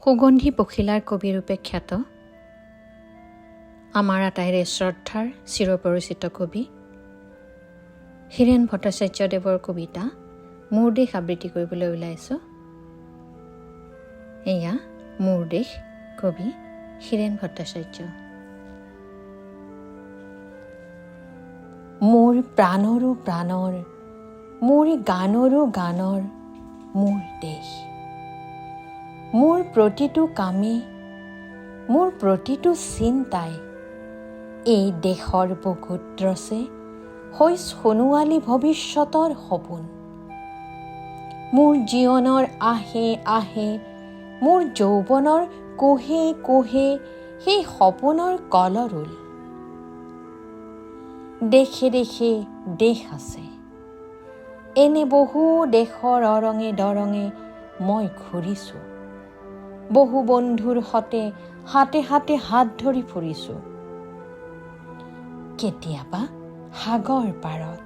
সুগন্ধি পখিলাৰ কবিৰূপে খ্যাত আমাৰ আটাইৰে শ্ৰদ্ধাৰ চিৰপৰিচিত কবি হীৰেণ ভট্টাচাৰ্যদেৱৰ কবিতা মোৰ দেশ আবৃত্তি কৰিবলৈ ওলাইছোঁ। এয়া মোৰ দেশ, কবি হীৰেণ ভট্টাচাৰ্য। মোৰ প্ৰাণৰো প্ৰাণৰ, মোৰ গানৰো গানৰ মোৰ দেশ। মোৰ প্ৰতিটো কামে, মোৰ প্ৰতিটো চিন্তাই এই দেশৰ বুকুত ৰচে হৈ সোণোৱালী ভৱিষ্যতৰ সপোন। মোৰ জীৱনৰ আহে আহে, মোৰ যৌৱনৰ কোহে কোহে সেই সপোনৰ কলৰোল। দেশে দেশে দেশ আছে, এনে বহু দেশৰ অৰঙে দৰঙে মই ঘূৰিছোঁ। বহু বন্ধুৰ সতে হাতে হাতে হাত ধৰি ফুৰিছোঁ। কেতিয়াবা সাগৰ পাৰত,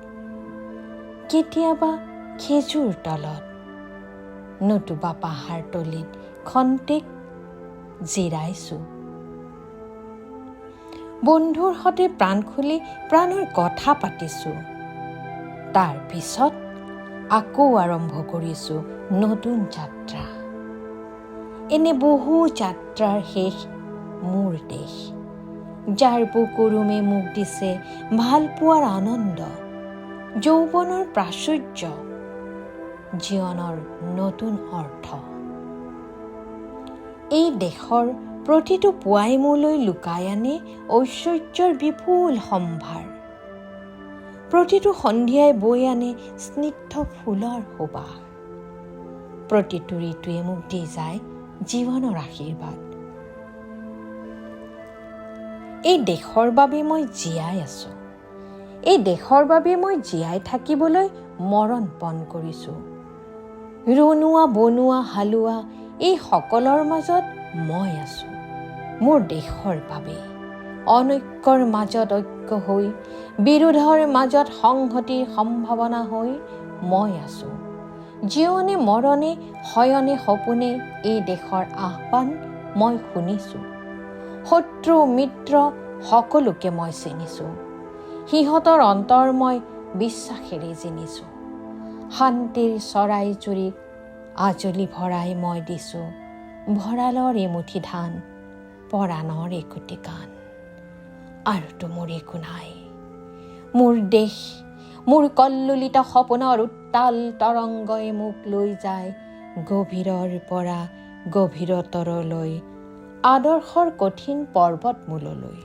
কেতিয়াবা খেজুৰ তলত, নতুবা পাহাৰ তলিত খন্তেক জিৰাইছোঁ। বন্ধুৰ সতে প্ৰাণ খুলি প্ৰাণৰ কথা পাতিছোঁ। তাৰ পিছত আকৌ আৰম্ভ কৰিছোঁ নতুন যাত্ৰা। এনে বহু যাত্ৰাৰ শেষ মোৰ দেশ, যাৰ বুকুৰুমে মোক দিছে ভালপোৱাৰ আনন্দ, যৌৱনৰ প্ৰাচুৰ্য, জীৱনৰ নতুন অৰ্থ। এই দেশৰ প্ৰতিটো পুৱাই মোলৈ লুকাই আনে ঐশ্বৰ্যৰ বিপুল সম্ভাৰ। প্ৰতিটো সন্ধিয়াই বৈ আনে স্নিগ্ধ ফুলৰ সুবাস। প্ৰতিটো ঋতুৱে মোক দি যায় জীৱনৰ আশীৰ্বাদ। এই দেশৰ বাবে মই জীয়াই আছোঁ। এই দেশৰ বাবে মই জীয়াই থাকিবলৈ মৰণ পণ কৰিছোঁ। ৰণুৱা, বনুৱা, হালোৱা এই সকলৰ মাজত মই আছোঁ মোৰ দেশৰ বাবে। অনৈক্যৰ মাজত ঐক্য হৈ, বিৰোধৰ মাজত সংহতিৰ সম্ভাৱনা হৈ মই আছোঁ। জীৱনে মৰণে, শয়নে সপোনে এই দেশৰ আহ্বান মই শুনিছোঁ। শত্ৰু মিত্ৰ সকলোকে মই চিনিছোঁ। সিহঁতৰ অন্তৰ মই বিশ্বাসেৰে জিনিছোঁ। শান্তিৰ চৰাই জুৰিক আজলি ভৰাই মই দিছোঁ ভঁৰালৰ এমুঠি ধান, পৰাণৰ একোটি গান। আৰুতো মোৰ একো নাই। মোৰ দেশ, মোৰ কল্লোলিত সপোনৰ উত্তাল তৰংগই মোক লৈ যায় গভীৰৰ পৰা গভীৰতৰলৈ, আদৰ্শৰ কঠিন পৰ্বতমূললৈ।